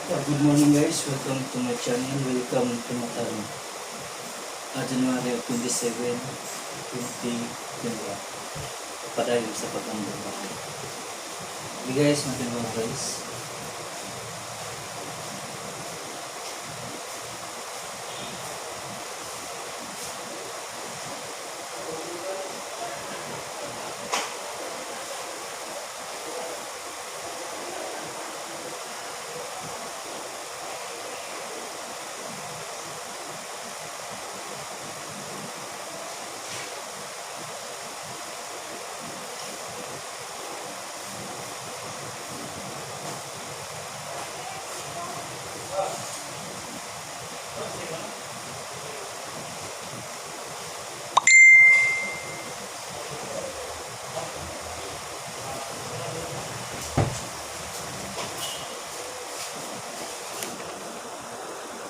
Good morning, guys, welcome to my channel, welcome to Mataram. January 27, 2021. Padayon sa pag-ambon. Okay guys, matinong guys.